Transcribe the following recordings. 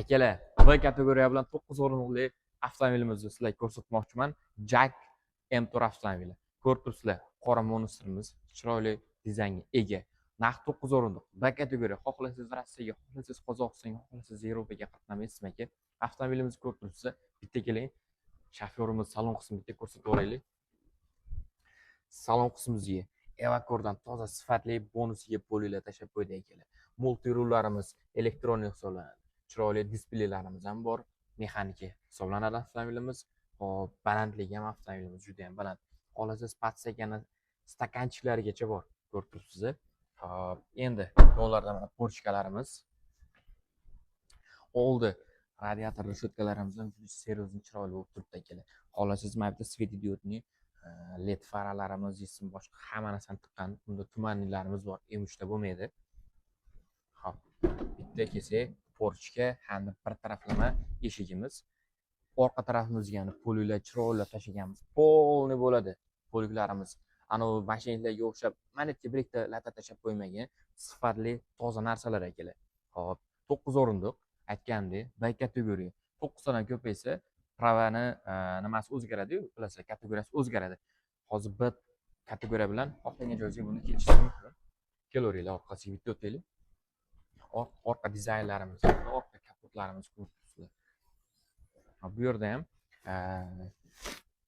Akalar, B kategoriya bilan 9 o'rinliqli avtomobilimizni sizlarga ko'rsatmoqchiman. JAC M4 avtomobili. Ko'rib turibsizlar, qora monsterimiz chiroyli dizaynga ega. Narx 9 o'rindiq. B kategoriya. Xohlasangiz Rossiyaga, xohlasangiz Qozog'istonga, xohlasangiz Yevropaga qatnamaysizmi, aka? Avtomobilimizni ko'rib turibsizlar. Bitta keling. Shofyorimiz salon qismini bitta ko'rsatib yuboraylik. Salon qismimizga Evakordan toza, sifatli, bonusiga полик lar tashlab qo'ydik, akalar. Мультируль larimiz elektron hisoblanadi. Chiroyli displeylarimiz ham bor. Mexanika hisoblanadi avtomobilimiz. Hop, balandligi ham avtomobilimiz juda ham baland. Xohlasangiz подстакан i, стаканчик larigacha bor. Ko'rib turibsiz. Hop, endi yo'llarda mana поручка larimiz. Oldi radiator решётка larimiz ham juda серьезный, chiroyli bo'lib turibdi, akalar. Xohlasangiz mana bitta светодиодный LED faralarimiz, jism boshqa hamma narsani tiqqan. Bunda туманный larimiz bor. M3 da bo'lmaydi. Hop, bitta kelsak, поручка hamda bir taraflama eshigimiz. Orqa tarafimizga ham полик lar chiroyli tashlaganmiz. Полный bo'ladi полик larimiz. Anavi mashinalarga o'xshab mana yerga bir ikkita lata tashlab qo'ymagan, sifatli, toza narsalar, akalar. Hop, 9 o'rindiq, aytganimdek, B kategoriya. 9 tadan ko'paysa, права ni nimasi o'zgaradi-yu, bilasizlar, kategoriyasi o'zgaradi. Hozir B kategoriya bilan xohlagan joyingizga buni ketishingiz mumkin. Kelaveringlar, orqasiga bitta o'taylik. Orqa dizaynlarimiz, orqa kapotlarimiz ko'rib turibsizlar. Bu yerda ham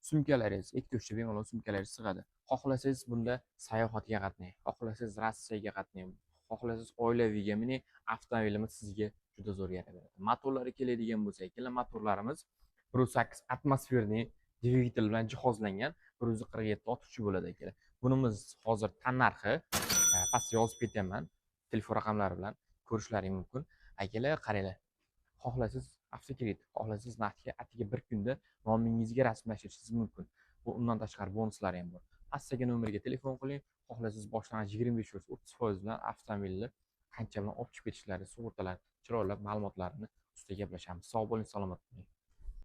sumkalaringiz, ikkita, uchta bemalol sumkalaringiz sig'adi. Xohlasangiz bunda sayohatga qatnang, xohlasangiz Rossiyaga qatnang, xohlasangiz oilaviyga mining, avtomobilimiz sizga juda zo'r yarab beradi. Motorlari keladigan bo'lsak, akalar, motorlarimiz 1.8 атмосферный dvigatel bilan jihozlangan, 147 ot kuchi bo'ladi, akalar. Bunimiz hozir tannarxi pastga yozib ketyapman telefon raqamlari bilan, ko'rishlaring mumkin. Akalar, qaranglar, xohlasangiz avtokredit, xohlasangiz naqdga atigi bir kunda nomingizga rasmiylashtirishingiz mumkin. Bu undan tashqari bonuslari ham bor. Pastdagi nomerga telefon qiling, xohlasangiz boshlang'ich 25%, 30% bilan avtomobilni qancha bilan olib chiqib ketishlari, sug'urtalar, chiroylab ma'lumotlarini ustida gaplashamiz. Sog' bo'ling, salomat bo'ling.